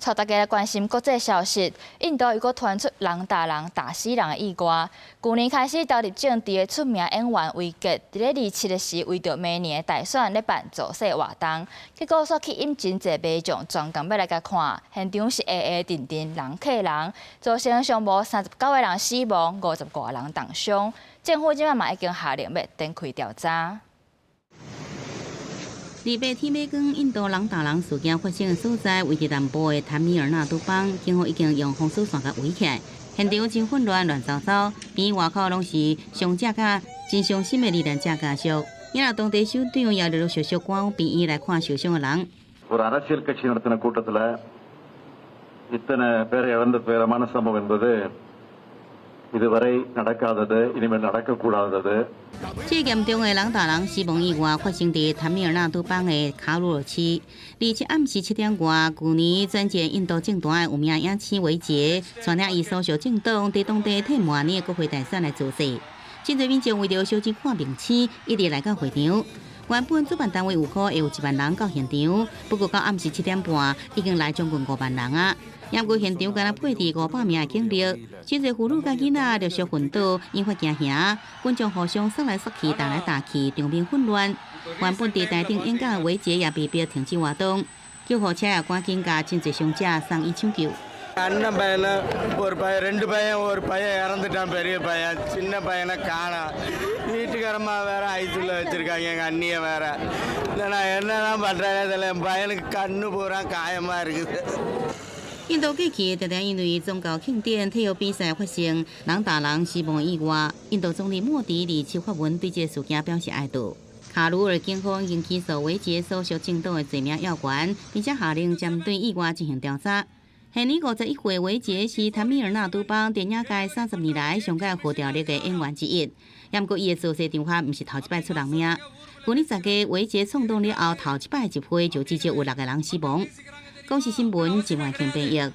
帶大家來關心國際消息，印度又閣傳出人打人打死人的意外。舊年開始投入政治的出名演員維傑，佇咧27的時為著明年的大選咧辦造勢活動，結果煞吸引真濟民眾專工欲來共看，現場是下下陣陣人客人，造成上無39個人死亡，50外人重傷。政府這擺嘛已經下令欲展開調查。28天欲光，印度人打人事件發生的所在，位佇南部的坦米爾納都邦，警方已經用封鎖線共圍起來，現場真混亂，亂糟糟，邊外口攏是傷者佮真傷心的罹難者家屬。因為當地首長也陸陸續續趕往病院來看受傷的人。 ஒரு அரசியல் கட்சி நடத்தின கூட்டத்தில் இத்தனை பேரை இழந்த துயரமான சம்பவம் என்பது இதுவரை நடக்காதது, இனிமேல் நடக்கக்கூடாதது。這嚴重的人打人死亡意外發生佇坦米爾納都邦的卡魯爾市，27暗時7點外，舊年轉戰印度政壇的有名影星維傑，帶領伊所屬政黨佇當地替明年的國會大選來造勢。真濟民眾為著小錢看明星，一直來到會場。原本主辦單位預估會有1萬人到現場，不過到暗時7點半，已經來將近5萬人啊！毋過現場敢若配置500名的警力，真濟婦女佮囡仔陸續昏倒，引發驚嚇，觀眾互相捒來捒去，打來打去，場面混亂。原本佇台頂演講的維傑也被迫停止活動，救護車也趕緊共真濟傷者送醫搶救。 அண்ணன் பையனை ஒரு பையன் ரெண்டு பையன் ஒரு பையன் இறந்துட்டான் பெரிய பையன் சின்ன பையனை காணோம். வீட்டுக்காரம்மா வேற ஐசியூல வச்சிருக்காங்க எங்கள் அண்ணியை வேற. இல்லை நான் என்னதான் பண்ணுறேனே தெரியல. என் பையனுக்கு கண்ணு பூரா காயமாக இருக்குது. 印度過去常常因為宗教慶典、體育比賽發生人打人死亡意外。印度總理莫迪27發文對這個事件表示哀悼。卡魯爾警方已經起訴維傑所屬政黨的濟名要員，並且下令針對意外進行調查。現年51歲維傑是坦米爾納都邦電影界30年來上蓋號召力的演員之一。毋過伊的造勢場合毋是頭一擺出人命。舊年10月維傑創黨了後，頭一擺集會就至少有六個人死亡。公視新聞，陳婉慶編譯。